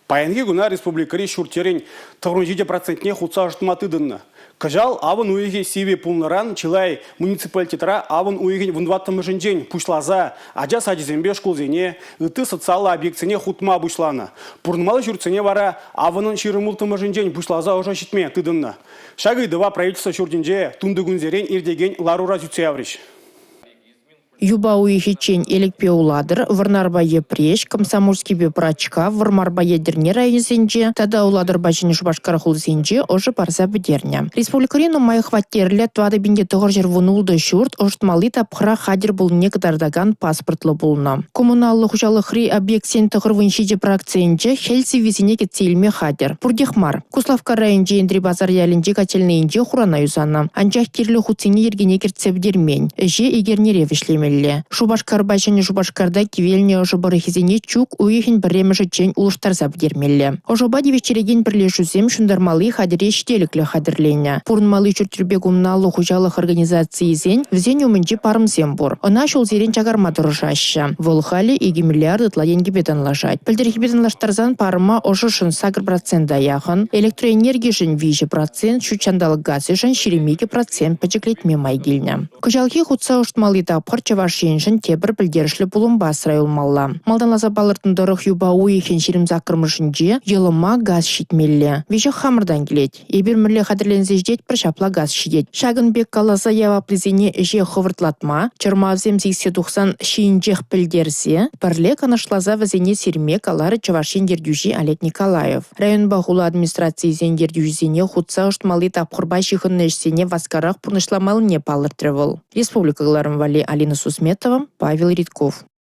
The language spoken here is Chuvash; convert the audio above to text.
Паянхи куна республикӑри ҫурт-йӗрӗн 97 процентне хутса ӑшӑтма тытӑннӑ. Кӑҫал авӑн уйӑхӗ сивӗ пулнӑран чылай муниципалитетра авӑн уйӑхӗн вунтӑваттӑмӗшӗнчен пуҫласа ача сачӗсемпе шкулсене, ытти социаллӑ объектсене хутма пуҫланӑ. Пурӑнмалли ҫуртсене вара авӑнӑн 26-мӗшӗнчен пуҫласа ӑшӑ ҫитме тытӑннӑ. Ҫак ыйтӑва правительство ҫуртӗнче тунтикунсерен иртекен ларура сӳтсе яврӗҫ. Юпа уйӑхӗччен Элӗкпе Улатӑр, Вӑрнарпа Йӗпреҫ, Комсомольскипе Пӑрачкав, Вӑрмарпа Етӗрне районӗсенче тата Улатӑрпа Ҫӗнӗ Шупашкар хулисенче ӑшӑ парса пӗтернӗ. Республикӑри нумай хваттерлӗ 4916 ҫурт ӑшӑтмалли тапхӑра хатӗр пулнине кӑтартакан паспортлӑ пулнӑ. Коммуналлӑ хуҫалӑхри объектсен 97 проценчӗ хӗл сиввисене кӗтсе илме хатӗр. Пуртех мар. Куславкка районӗнчи Энтри Пасар ялӗнчи котельнӑйӗнче хурана юсанӑ. Анчах кирлӗ хутсене йӗркене кӗртсе пӗтермен. Ӗҫе ик эрнере вӗҫлемелле. Шупашкарпа Ҫӗнӗ Шупашкарта кивелнӗ ӑшӑ пӑрӑхӗсене чӳк уйӑхӗн пӗрремӗшӗччен улӑштарса пӗтермелле. Ӑшӑпа тивӗҫтерекен пӗрлешӳсем ҫунтармалли хатӗре ҫителӗклӗ хатӗрленӗ. Пурӑнмалли ҫурт-йӗрпе коммуналлӑ хуҫалӑх организацийӗсен вӗсен умӗнче парӑмсем пур. Ӑна ҫулсерен чакарма тӑрӑшаҫҫӗ. Вӑл халӗ 2 миллиард ытла тенкӗпе танлашать. Пӗлтӗрхипе танлаштарсан парӑма ӑшӑшӑн 8 процента яхӑн, электроэнергишӗн 3 процент, ҫут ҫанталӑк газӗшӗн 22 процент пӗчӗклетме май килнӗ. Кӑҫалхи хутса ӑшӑтмалли тапхӑр Чӑваш Еншӗн тепӗр пӗлтерӗшлӗ пулӑмпа асра юлмалла. Малтанласа палӑртнӑ тӑрӑх юпа уйӑхӗн 28-мӗшӗнче Йӑлӑма газ ҫитмелле. Веҫех хамӑртан килет. Эпир мӗнле хатӗрленсе ҫитетпӗр, ҫапла газ ҫитет. Ҫакӑн пек каласа яваплисене ӗҫе хӑвӑртлатма, чӑрмавсем сиксе тухсан ҫийӗнчех пӗлтерсе, пӗрле канашласа вӗсене сирме каларӗ Чӑваш Ен ертӳҫи Олег Николаев. Районпа хула администрацийӗсен ертӳҫисене хутса ӑшӑтмалли тапхӑрпа ҫыхӑннӑ ӗҫсене васкарах пурнӑҫламаллине палӑртрӗ вӑл. Республика кӑларӑм валли Алина Сусметова, Павел Ритков.